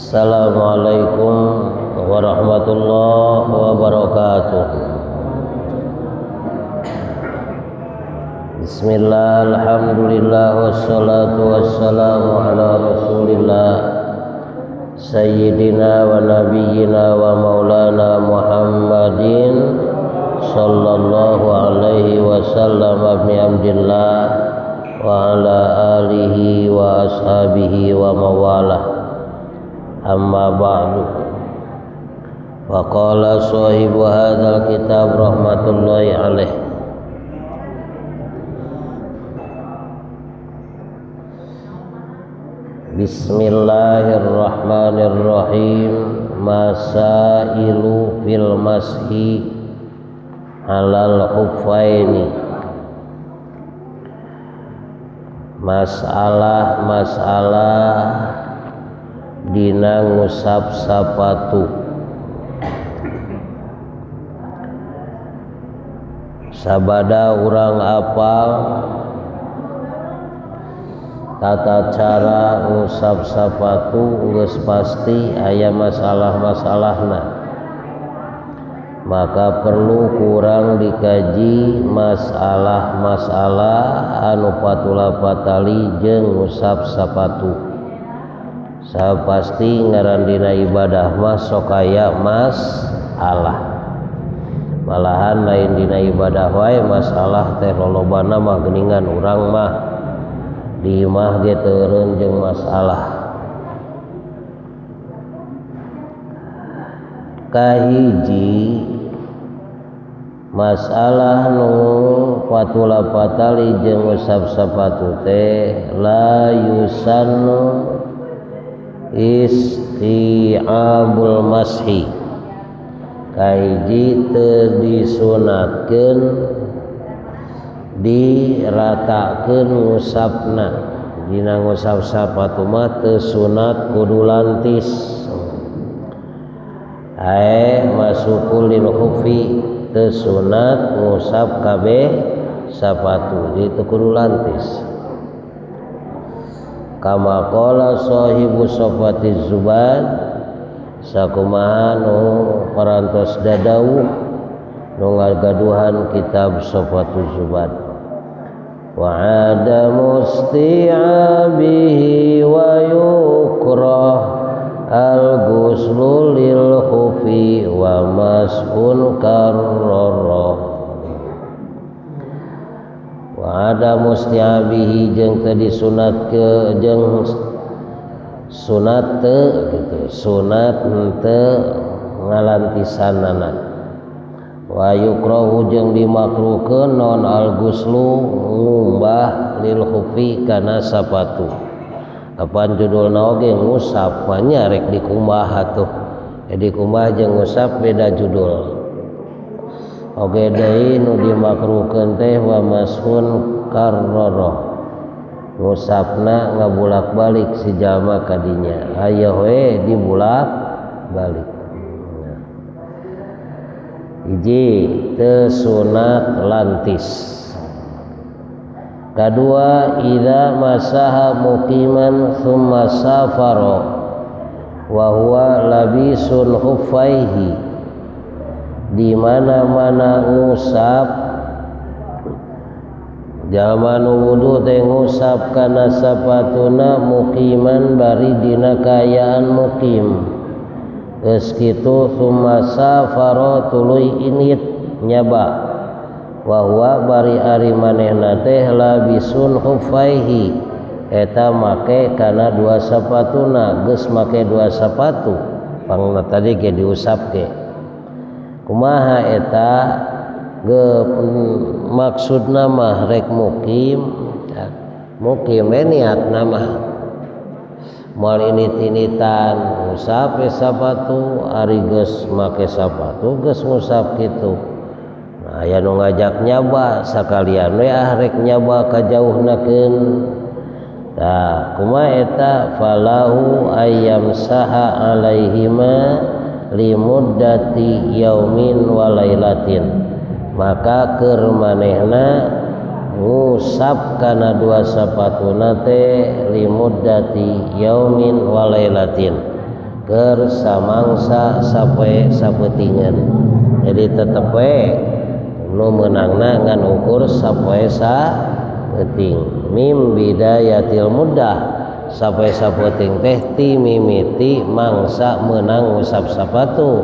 Assalamualaikum warahmatullahi wabarakatuh. Bismillah, alhamdulillah, wassalatu wassalamu ala rasulillah sayyidina wa nabiyyina wa maulana Muhammadin sallallahu alaihi wasallam ibni Abdillah wa ala alihi wa ashabihi wa mawalah. Amma ba'du. Wa qala sahibu hadzal kitab rahmatullahi alaih. Bismillahirrahmanirrahim. Masailu fil mashi alal khuffaini. Masalah-masalah dina ngusap sapatu. Sabada urang apal tata cara ngusap sapatu geus pasti aya masalah-masalahna. Maka perlu kurang dikaji masalah-masalah anu patula patali jeung ngusap sapatu. Sa pasti ngaran dina ibadah mah sok aya masalah. Malahan lain dina ibadah wae masalah teh lolobana mah geuningan urang mah di imah ge teureun jeung masalah. Kahiji masalah nu patula patali jeung ngusap sapatu teh la yusannu isti'abul mashi. Kahiji teu disunatkeun diratakeun ngusapna. Dina ngusap sapatu mah teu sunat kudu lantis. Ae masukul lil khufi teu sunat ngusap kabeh sapatu, jadi teu kudu lantis. Kama qala sahibu sofati zuban, sakumaha nu parantos dadawuh nu ngagaduhan kitab Sofatu Zuban. Wa adamu isti'abihi wa yukrah al-ghuslu lil khufi wa mas'un karrara. Wa adamu isti'abihi jeung teu disunat ke jeung sunat teu gitu, sunat henteu ngalantisanana. Wa yukrahu jeung dimakruhkeun non al-ghuslu ngumbah lil khufi kana sapatu. Apaan judulna oge ngusap mah nya rek dikumbah atuh. Dikumbah jeung ngusap beda judul. Oge deui nu dimakruhkeun teh wa mashun karrara. Ngusapna ngabulak-balik si jalma kadinya. Aya we dibulak-balik. Hiji teu sunat lantis. Kadua idza masaha muqiman thumma safara wa huwa labisun khuffaihi. Di mana-mana ngusap jalma nu wudu teh ngusap kana sapatuna muqiman bari dina kaayaan muqim. Geus kitu thumma safara tuluy init nyaba. Wa huwa bari ari manehna teh labisun khuffaihi eta make kana dua sapatuna, geus make dua sapatu pangna tadi ge diusap ge. Kumaha eta ge maksudna mah rek mukim, mukim we niatna mah moal init-initan ngusap we sapatu, ari geus make sapatu geus ngusap kitu. Nah, aya nu ngajak nyaba sakalian we ah rek nyaba kajauhnakeun. Tah kumaha eta falahu ayyam saha alaihima limuddati yaumin wa lailatin. Maka keur manehna ngusap kana dua sapatuna teh limuddati yaumin wa lailatin, Keur samangsa sapoe sapeutingeun. Jadi tetep we nu meunangna ngan ukur sapoe sapeuting. Mim bidayatil muddah sapoe sapeuting teh ti mimiti mangsa meunang ngusap sapatu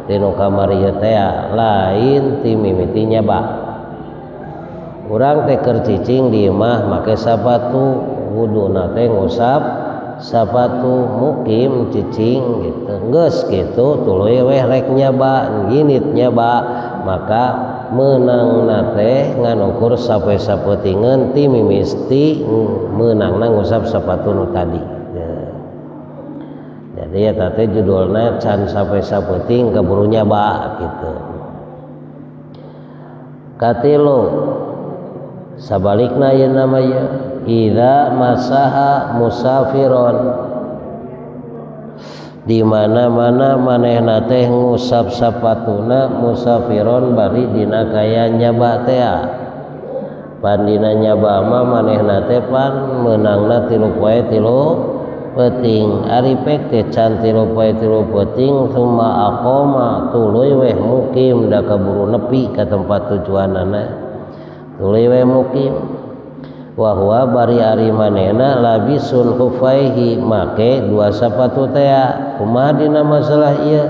tinu kamari ieu teh lain ti mimiti nyaba. Urang teh keur cicing di imah make sapatu, wuduna teh ngusap sapatu, mukim cicing gitu. Geus kitu tuluy weh rek nyaba, nginit nyaba, maka meunangna teh ngan ukur sapoe sapeutingeun ti mimiti meunangna ngusap sapatu nu tadi. Jadi eta teh judulna can sapoe sapeuting kaburu nyaba gitu. Katilu sabalikna ieu nama ieu idza masaha musafiron, di mana-mana manehna teh ngusap sapatuna musafiron bari dina kaya nyaba tea. Pan dina nyaba mah manehna teh pan meunangna 3 poe 3 peuting. Ari pek teh can 3 poe 3 peuting summa aqama tuluy weh mukim da kaburu nepi ka tempat tujuanana. Tuluy weh mukim. Wa huwa bari ari manehna labisun khufaihi make dua sapatu tea. Kumaha dina masalah ieu?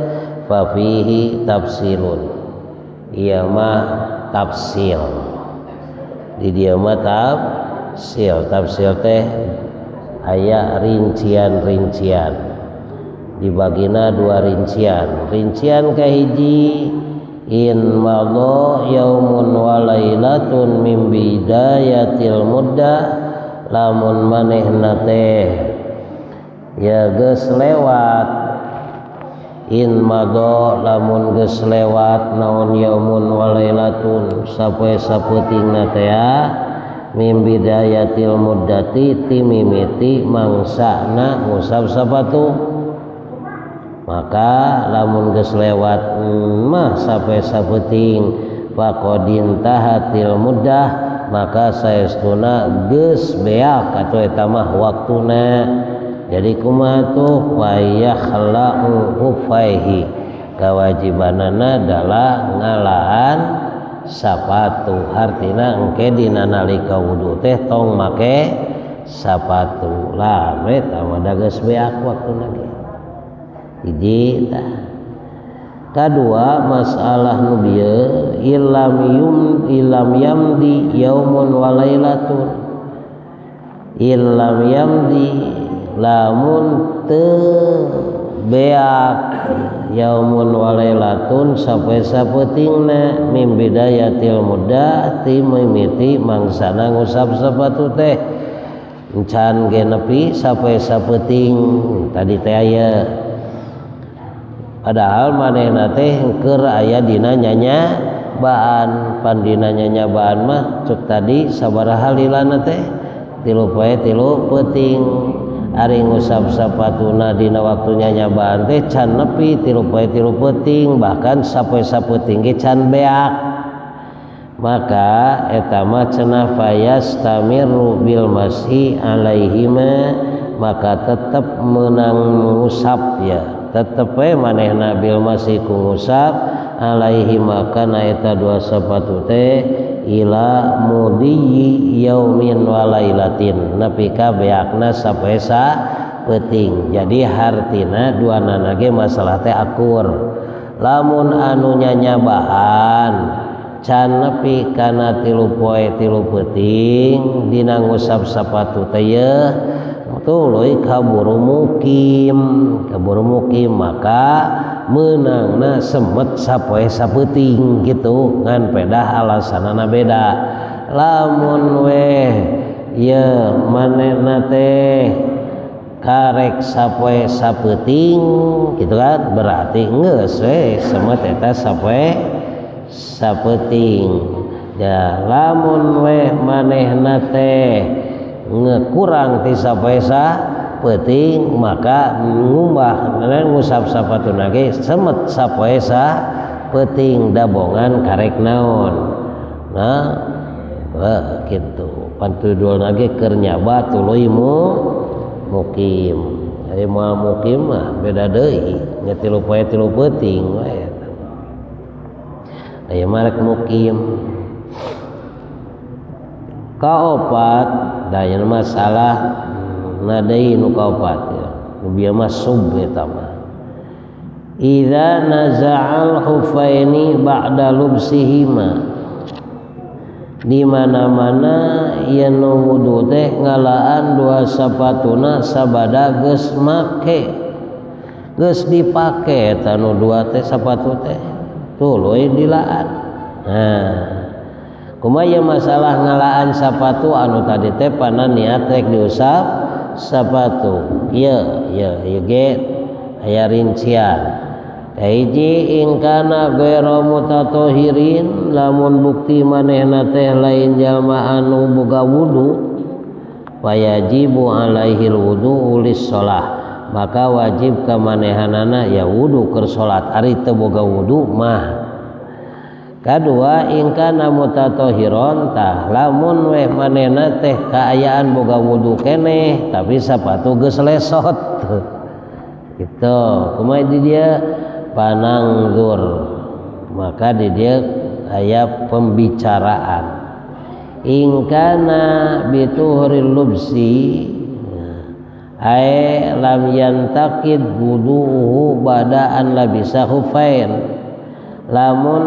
Fa fihi tafsilun. Ieu mah tafsil. Di dieu mah tafsil. Tafsil teh aya rincian-rincian. Dibagina dua rincian. Rincian kahiji in madha yaumun wa lailatun min bidayatil muddah, lamun manehna teh ya geus lewat, in madha lamun geus lewat naon yaumun wa lailatun sapoe sapeutingna teh min bidayatil muddati ti mimiti mangsana ngusap sapatu. Maka lamun geus lewat mah sapoe sapeuting faqadin tahatil muddah, maka saestuna geus beak atau eta mah waktuna. Jadi kumaha tuh fayakhla'u khufaihi, kewajibanana adalah ngalaan sapatu. Hartina engke dina nalika wudu teh tong make sapatu lah eta mah da geus beak waktuna ge. Hiji tah. Kadua masalah nu bieu ilam yum ilam yamdi yaumun wa lailatun. Ilam yamdi lamun teu beak yaumun wa lailatun sapoe sapeutingna mim bidayatil muddah ti mimiti mangsana ngusap sapatu teh encan ge nepi sapoe sapeuting tadi teh aya. Padahal manehna teh keur aya dina nyanyabaan, pan dina nyanyabaan mah cuk tadi sabaraha lilana teh 3 poe 3 peuting. Ari ngusap sapatuna dina waktu nyanyabaan teh can nepi 3 poe 3 peuting, bahkan sapoe sapeuting ge can beak. Maka eta mah cenah fayastamiru bil mashi alaihima, maka tetep menang ngusap ya. Tetep we manehna bil masih ku ngusap alaihi maka na eta dua sapatu teh ila mudiyi yaumin wa lailatin nepi ka beakna sapoe sapeuting. Jadi hartina dua nana ge masalah teh akur. Lamun anu nyanyabaan can nepi kana 3 poe 3 peuting dina ngusap sapatu teh yeuh tuluy kaburu mukim, kaburu mukim maka meunangna semet sapoe sapeuting gitu ngan pedah alasanana beda. Lamun weh ye manehna teh karek sapoe sapeuting gitu kan, berarti geus we semet eta sapoe sapeuting. Ya lamun weh manehna teh ngekurang ti sapoe sapeuting maka ngumbah ngusap sapatuna ge semet sapoe sapeuting dabongan karek naon. Nah gitu pantudulna ge keur nyaba tuluy mukim. Aya moal mukim mah beda deui nya 3 poe 3 peuting we eta. Aya mah rek mukim. Kaopat da aya masalah na deui nu kaopat ya. Nu bieu mah sub eta mah. Idza naza'al khuffaini ba'da lubsihima. Di mana-mana yen nu wudu teh ngalaan dua sapatuna sabada geus make. Geus dipake eta nu dua teh sapatu teh tuluy dilaan. Nah, kumaha ieu masalah ngalaan sapatu anu tadi teh pana niat rek diusap sapatu. Ieu ieu ieu ge aya rincian. Hiji ingkana ghairu mutatahirin lamun bukti manehna teh lain jalma anu boga wudu fayajibu alaihil wudu lis shalah maka wajib ka manehanana ya wudu keur salat ari teu boga wudu mah. Kadua ingkana mutatahiron tah lamun weh manehna teh kaayaan boga wudu keneh tapi sapatu geus lesot gitu kumaha di dia panangzur maka di dia aya pembicaraan ingkana bituhril lubsi ae lam yantakid wudu'uhu badaan labisa khufain lamun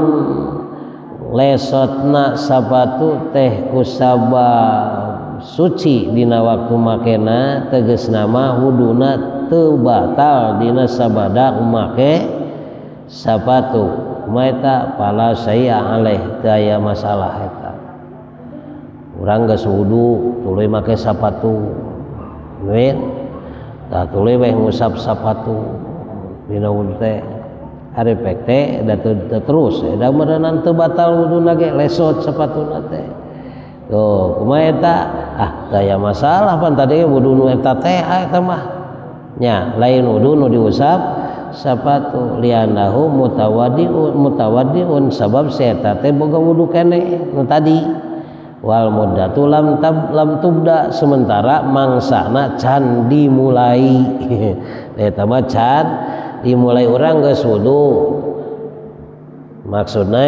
lesotna sapatu teh kusabab suci dina waktu makena tegasna mah wuduna teu batal dina sabada make sapatu maeta pala saya aleh teu aya masalah eta. Urang geus wudu tuluy make sapatu we tah tuluy we ngusap sapatu dina wudu teh ari pek teh da terus da meureunana teu batal wuduna ge lesot sapatuna teh. Tuh kumaha eta ah teu aya masalah pan tadi wudu nu eta teh eta mah nya lain wudu nu diusap sapatu lianahu mutawaddiun mutawaddiun sabab eta teh boga wudu keneh nu tadi wal muddatu lam tab lam tubda sementara mangsana can dimulai eta mah can dimulai urang geus wudu maksudna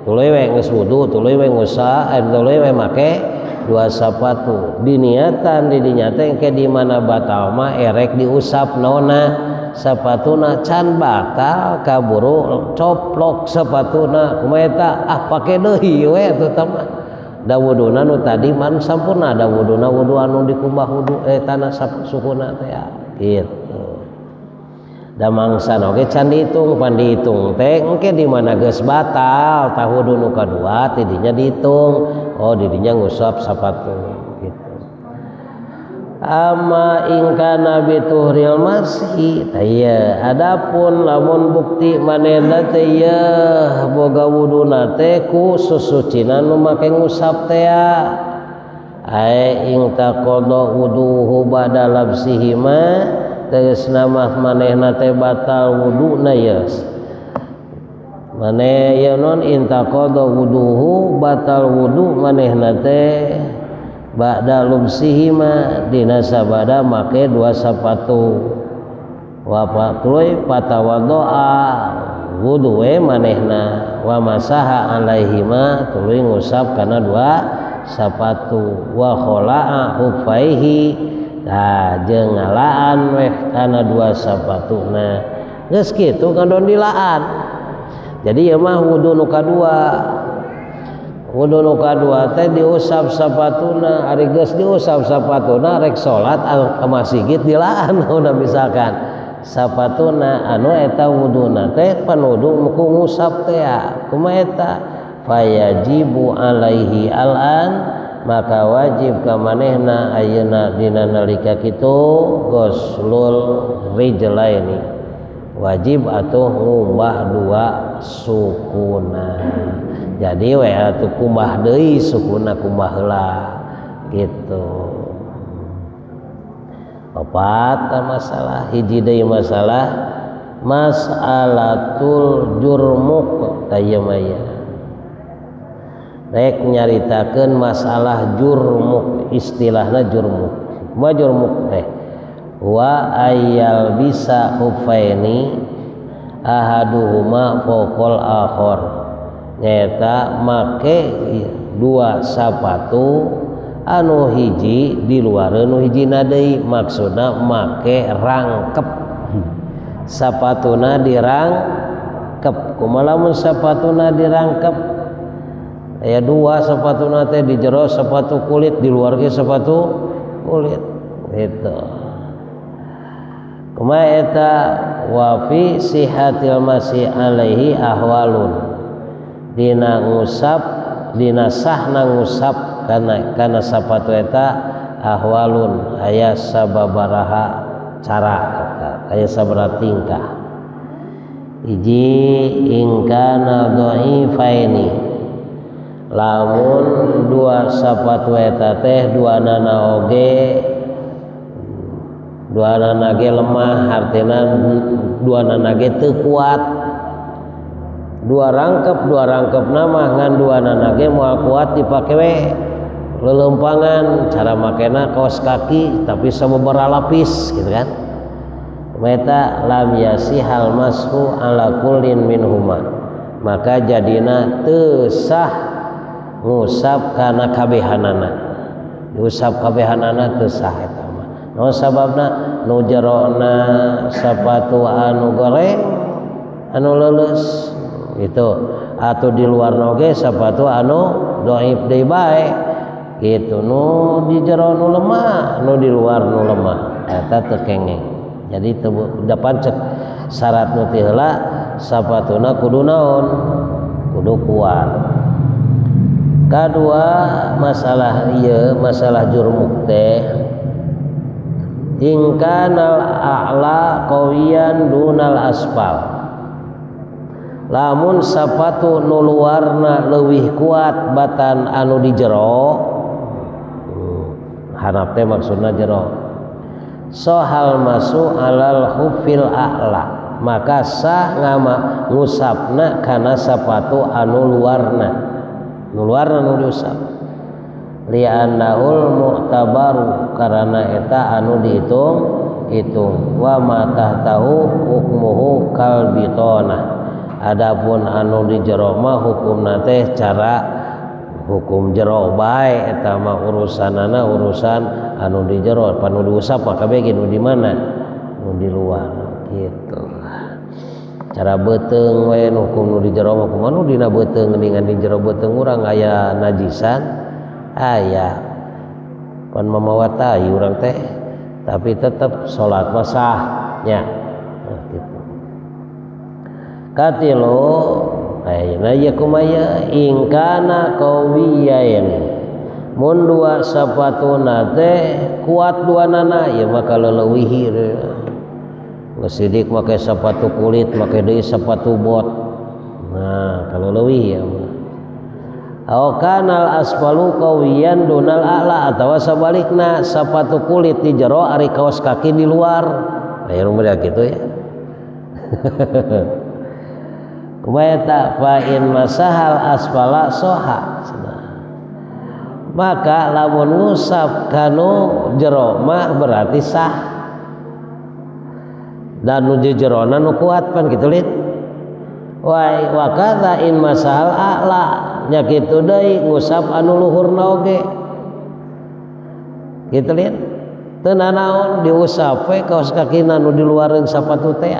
tuluy we geus wudu tuluy we ngusap tuluy we make dua sapatu diniatan di dinya teh engke di mana batal mah erek diusap naonna sapatuna can batal kaburu coplok sapatuna kumaha eta ah pake deui we atuh tah mah da wuduna nu tadi man sampurna da wuduna wudu anu dikumbah wudu tanah sukuna teh gitu da mangsana oge can dihitung pan dihitung teh engke di mana geus batal tah wudu nu kadua ti dinya dihitung oh di dinya ngusap sapatu gitu. Ama ingkana bituhril mashi taya adapun lamun bukti manehna teh yeuh boga wuduna teh ku susucina nu make ngusap teh ae ing taqadha wuduhu ba'da labsihima tegasna mah manehna teh batal wuduna yeuh maneh yeuh non in taqadha wuduhu batal wudu manehna teh ba'da lubsihima dina sabada make dua sapatu wa tuluy patawaddoa wudu we manehna wa masaha alaihima tuluy ngusap kana dua sapatu wa khola'a huffaihi tah jeung ngalaan weh kana dua sapatuna geus kitu ngadon dilaan. Jadi ieu mah wudu nu kadua. Wudu nu kadua teh diusap sapatuna, ari geus diusap sapatuna rek salat ka masjid dilaan naonna misalkan sapatuna anu eta wuduna teh pan wudu ku ngusap teh kumaha eta fayajibu alaihi al'an maka wajib ka manehna ayeuna dina nalika kitu ghuslul rijlaini wajib atuh ngumbah dua sukuna. Jadi we atuh kumbah deui sukuna kumbah heula gitu. Opat masalah hiji deui masalah mas'alatul jurmuk tayamaya. Rek nyaritakeun masalah jurmuk, istilahna jurmuk. Kumaha jurmuk teh? Wa ayyal bisa khuffaini ahaduhuma fawqal akhar, nyaeta make dua sapatu anu hiji di luareun nu hijina deui, maksudna make rangkep sapatuna dirangkep. Kumaha lamun sapatuna dirangkep, aya dua sapatuna teh, di jero sapatu kulit, di luar ge sapatu kulit gitu. Kumaha eta wa fi sihatil masih alaihi ahwalun, dina ngusap dina sahna ngusap kana sapatu eta ahwalun aya sababaraha cara eta, aya sabaraha tingkah. Hiji ingkana dhaifaini, lamun dua sapatu eta teh dua nana oge, dua nana ge lemah, artina dua nana ge teu kuat, dua rangkep nama ngan dua nana ge moal kuat dipake we lelempangan, cara makena kaos kaki tapi sababaraha lapis gitu kan. Meta lam yasihal mashu ala kullin minhuma, maka jadina teu sah ngusap kana kabehanana, diusap kabehanana teu sah eta mah. Nu sababna nu jerona sapatu anu goreng anu leuleus gitu, atau di luar oge sapatu anu dhaif deui bae gitu, nu di jero nu lemah, nu di luar nu lemah, eta teu kengeng. Jadi teu dapat cek syarat nu ti heula sapatuna kudu naon, kudu kuat. Kadua masalah ieu masalah jurmuk teh ingkanal a'la qawiyan dunal asfal, lamun sapatu nu luarna leuwih kuat batan anu di jero, hanap teh maksudna jero, sohal masu alal khufil a'la, maka sah ngama ngusapna kana sapatu anu luarna, nu luarna nu diusap, li'annahul mu'tabaru karena eta anu dihitung hitung, wa ma tahtahu hukmuhu kal bitonah, adapun anu di jero mah hukumna teh cara hukum jero bae eta mah urusanana urusan anu di jero, panu diusap mah kabeh ge nu di mana, nu di luar gitu. Cara beuteung we hukum nu di jero mah kumaha, nu dina beuteung geuningan di jero beuteung urang aya najisan aya pan mamawa tai urang teh, tapi tetep salat mah sah nya. Nah, gitu. Katilu ayeuna ieu kumaha ingkana qawiyain, mun dua sapatuna teh kuat duanana ieu mah kaleulewihi geus sidik make sapatu kulit make deui sapatu bot, nah kaleulewihi ieu mah. Aw kanal asfalu qawiyan dunal a'la, atawa sabalikna sapatu kulit di jero ari kaos kaki di luar, aya nu mudah kitu ya. Kumaha eta fa in masahal asfala soha, maka lamun ngusap kanu jero mah berarti sah, dan nu jerona nu kuat pan kitu lin. Wa kadza in masahal a'la, nya kitu deui ngusap anu luhurna oge kitu lin, teu nanaon diusap we kaos kakina nu di luareun sapatu teh,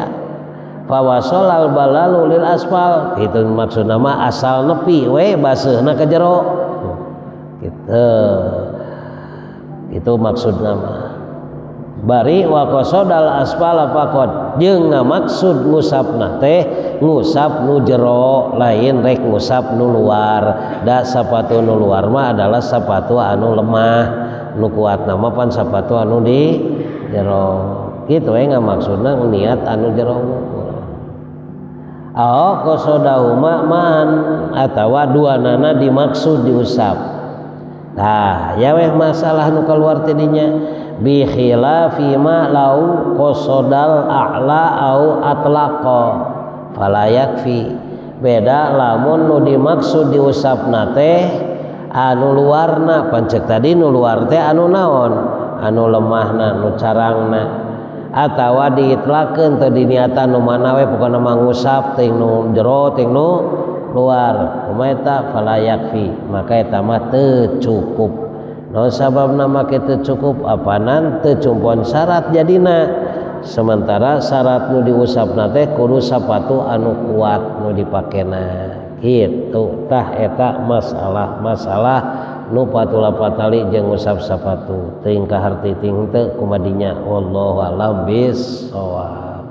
fawasolal balalu lil asfal, itu maksudna mah asal nepi we baseuhna ka jero gitu, itu maksudna mah. Bari wa qasodal asfala faqad, jeung ngamaksud ngusapna teh ngusap nu jero lain rek ngusap nu luar, da sapatu nu luar mah adalah sapatu anu lemah, nu kuatna mah pan sapatu anu di jero kitu we ngamaksudna niat anu jero. Aw qasodahuma man, atawa duanana dimaksud diusap. Tah ya weh masalah nu kaluar tidinya bi khilafi ma lau qasodal a'la au atlaqa fala yakfi, beda lamun nu dimaksud diusapna teh anu luarna, pancek tadi nu luar teh anu naon, anu lemahna, nu carangna. Atawa diitlakeun teu diniatan nu mana we, pokona mah ngusap teuing nu jero teuing nu luar, kumaha eta? Fala yakfi, maka eta mah teu cukup. Naon sababna make teu cukup? Apanan teu cumpon syarat jadina. Sementara syarat nu diusapna teh kudu sapatu anu kuat nu dipakena gitu. Tah, eta masalah-masalah nu patula patali jeung ngusap sapatu. Teuing kaharti ting teu kumadinya, wallahu alam bissawab.